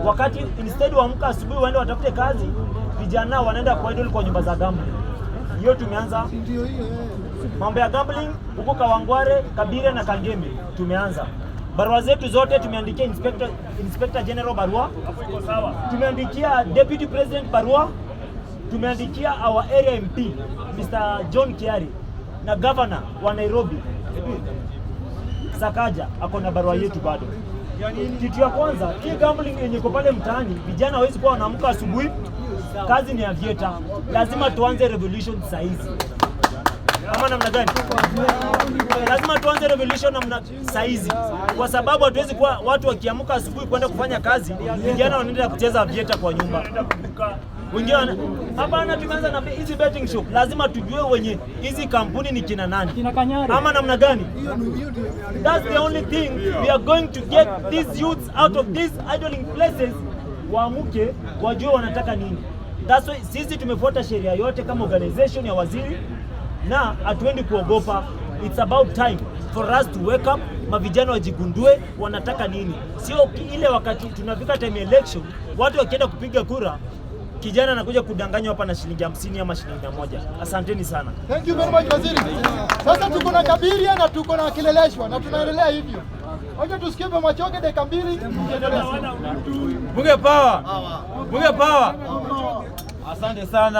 Wakati instead waamka asubuhi waende watafute kazi, vijana wanaenda kwa idle kwa nyumba za gambling. Hiyo tumeanza mambo ya gambling huko Kawangware, Kabire na Kangemi tumeanza. Barua zetu zote tumeandikia Inspector General barua, tumeandikia Deputy President barua, tumeandikia our area MP Mr. John Kiari na governor wa Nairobi Sakaja ako na barua yetu bado. Kitu ya kwanza, hii gambling yenye iko pale mtaani, vijana hawezi kuwa wanaamka asubuhi, kazi ni aviator. Lazima tuanze revolution saa hizi, ama namna gani? Lazima tuanze revolution namna saa hizi, kwa sababu hatuwezi kuwa watu wakiamka asubuhi kwenda kufanya kazi, vijana wanaenda kucheza aviator kwa nyumba wengine hapana. Tumeanza na hizi betting shop, lazima tujue wenye hizi kampuni ni kina nani, ama namna gani? That's the only thing we are going to get these youths out of these idling places, waamuke wajue wanataka nini. That's why sisi tumefuata sheria yote kama organization ya waziri na hatuendi kuogopa. It's about time for us to wake up, mavijana wajigundue wanataka nini, sio ile wakati tunafika time election, watu wakienda kupiga kura, kijana anakuja kudanganywa hapa na shilingi 50 ama shilingi 100. Asanteni sana. Thank you very much, waziri. Sasa tuko na Kabiria na tuko na Kileleshwa na tunaendelea hivyo. Wacha tusikie Machoge dakika 2 tuendelee. Bunge power! Bunge power! Asante sana.